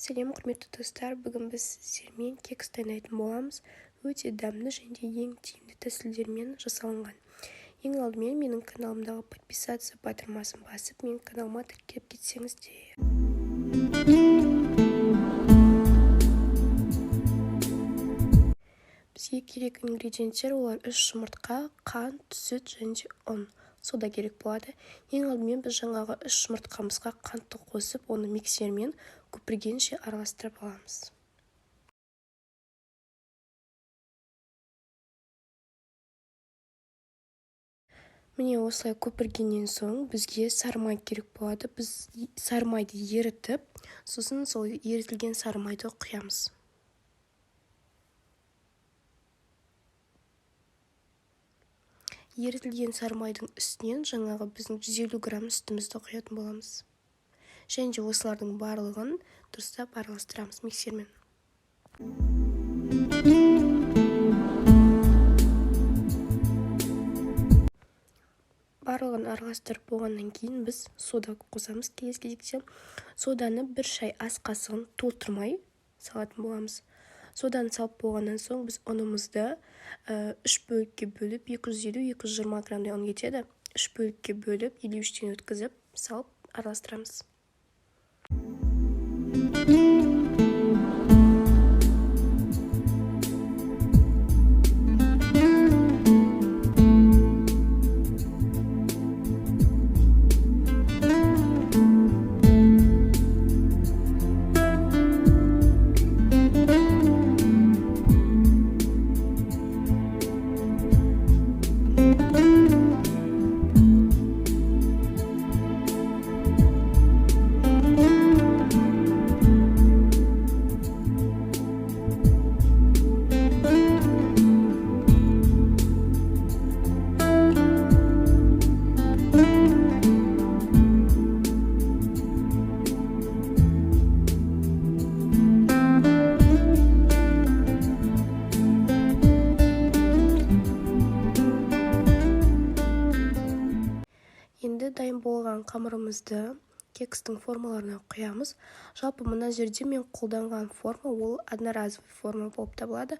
Сәлем, құрметті достар! Бүгін біз сіздермен кекс дайындайтын боламыз. Өте дәмді және де ең тиімді тәсілдермен жасалынған. Ең алдымен менің каналымдағы подписаться батырмасын басып, менің каналыма тіркеліп кетсеңіздер. Бізге керек ингредиенттер: олар 3 жұмыртқа, қант, сүт және де ұн, сода керек болады. Ең алдымен біз жаңағы 3 жұмыртқамызға қантты қосып, оны миксермен көпіргенше араластырып аламыз. Міне, осылай көпіргеннен соң бізге сары май керек болады. Біз сары майды ерітіп, сосын сол ерітілген сары майды құямыз. Ерітілген сары майдың үстінен жаңағы біздің 150 грамм сүтімізді құятын боламыз. Және де осылардың барлығын дұрыстап араластырамыз миксермен. Барлығын араластырып болғаннан кейін біз сода қосамыз келесі кезекте. Соданы бір шай ас қасығын толтырмай салатын боламыз. Соданы салып болғаннан соң біз ұнымызды 3 бөлікке бөліп, 250-220 граммдай ұн кетеді. 3 бөлікке бөліп, елеуіштен өткізіп, салып араластырамыз. Енді дайын болған қамырымызды кекстің формаларына құямыз. Жалпы, мына жерде мен қолданған форма ол одноразовый форма болып табылады.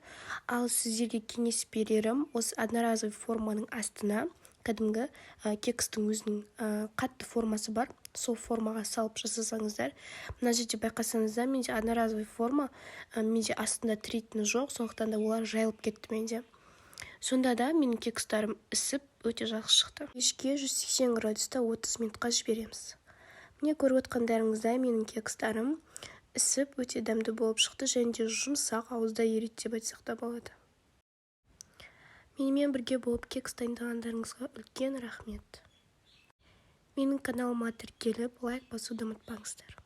Ал сіздерге кеңес берерім, осы одноразовый форманың астына кәдімгі кекстің өзінің қатты формасы бар, сол формаға салып жасасаңыздар. Мына жерде байқасаңыздар, менде одноразовый форма, менде астында тірейтіні жоқ, сондықтан да олар жайылып кетті менде. Сонда да менің кекстарым ісіп, өте жақсы шықты. Пешке 180 градуста 30 минутқа жібереміз. Міне, көріп отқандарыңыздай, менің кекстарым ісіп, өте дәмді болып шықты және де жұмсақ, ауызда ериді деп айтсақ та болады. Менімен бірге болып кекс дайындағандарыңызға үлкен рахмет. Менің каналыма тіркеліп, лайк басуды ұмытпаңыздар.